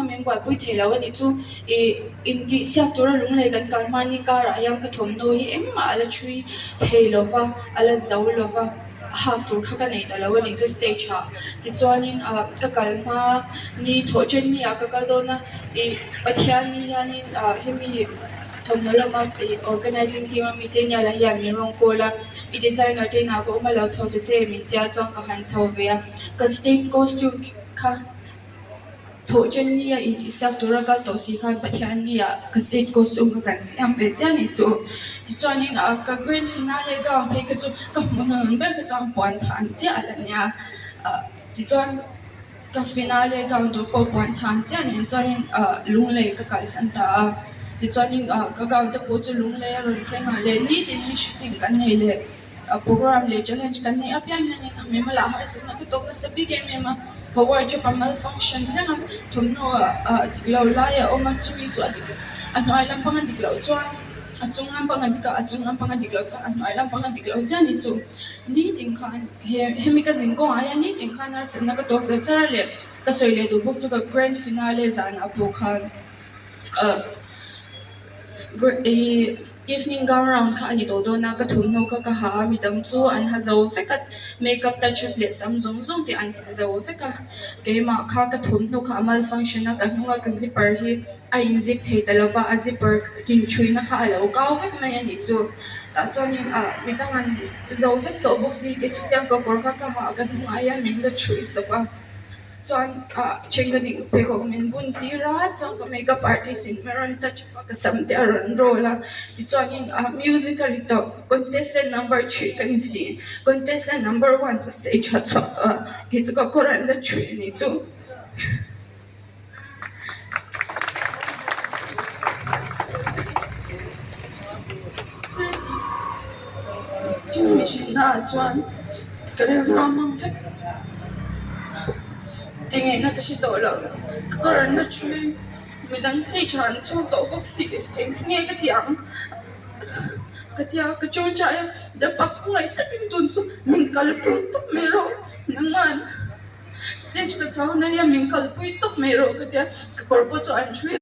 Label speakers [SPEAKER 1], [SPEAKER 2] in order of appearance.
[SPEAKER 1] kha min buaipui thei lo a nih chu ih intihsiak tura lunglei kan kal hmani karah hian ka thawmhnaw hi engmah a la thui thei lo va a la zo lo va a hak tur kha ka nei ta lo a nih chu stage ah tichuanin ah ka kal hma ni thawh then ni ah ka kal dawn a ih Pathianni hianin ah hemi thawmhnaw lama ih organizing team a mite nia hian min rawn call a i designer te inah ka awm a lo chho ta che min tia chuan ka han chho ve a ka state costume kha thawh then ni a intihsiak tura kal tawh si khan Pathianni ah ka state costume kha kan siam ve chiah a ni chu tichuanin ah ka grand finale gown phei kha chu ka hmuh hnuhnun ber kha chuan puan than chiah a la nia ah tichuan ka finale gown tur pawh puan than chiah nen chuanin ah lunglei ka kalsan ta a tichuanin ah ka gown te pawh chu lunglei a rawn thleng a leh nitinin shooting kan nei leh. Program leh challenge kan neih apiang hianin a mimal ah harsatna ka tawk nasa bik em em a, ka wardrobe a malfunction reng a, thawmhnaw ah dik lo lai a awm a, chumi chu a dik a hnuai lampang a dik loh chuan a chung lampang a dik a, a chung lampang a dik loh chuan a hnuai lampang a dik loh ziah a ni chu. Nitin khan he hemi ka zin kawngah hian nitin khan harsatna ka tawk char char a leh ka sawi leh duh bawk chu ka grand finale zanah pawh khan ah Evening gown round kha a ni tawh dawn a, ka thawmhnaw kha ka ha a, midang chu an ha zo vek a, makeup touch up leh sam zawng zawng te an ti zo vek a, keimah kha ka thawmhnaw kha a malfunction a, ka hnunga ka zipper hi a in zip thei ta lova, a zipper inṭhuina kha a lo kau vek mai a nih chu, tah chuanin ah midang an zo vek tawh bawk si, kei chutiang ka kawr kha ka ha a, ka hnungah hian min la ṭhui chawp a. Chuan ah thenkhatin pheikhawk min bun tir a chuan ka makeup artist in a rawn touch up a ka sam te a rawn roll a tichuanin ah music a ri tawp contestant number three ka ni si contestant number one chu stage ah a chhuak tawh a kei chu ka kawr an la thui a nih chu. Mihrinna ah chuan ka rilru a mang vek tingeihna ka hre tawh lo ka kawr an la thui midang stage ah an chhuak tawh bawk si engtin nge ka tih ang ka tia ka tawngtai a Lalpa khawngaih takin tun chu min kalpui tawp mai rawh nangman. Stage ka chhuak na hian min kalpui tawp mai rawh ka tia ka kawr pawh chu an ṭhui.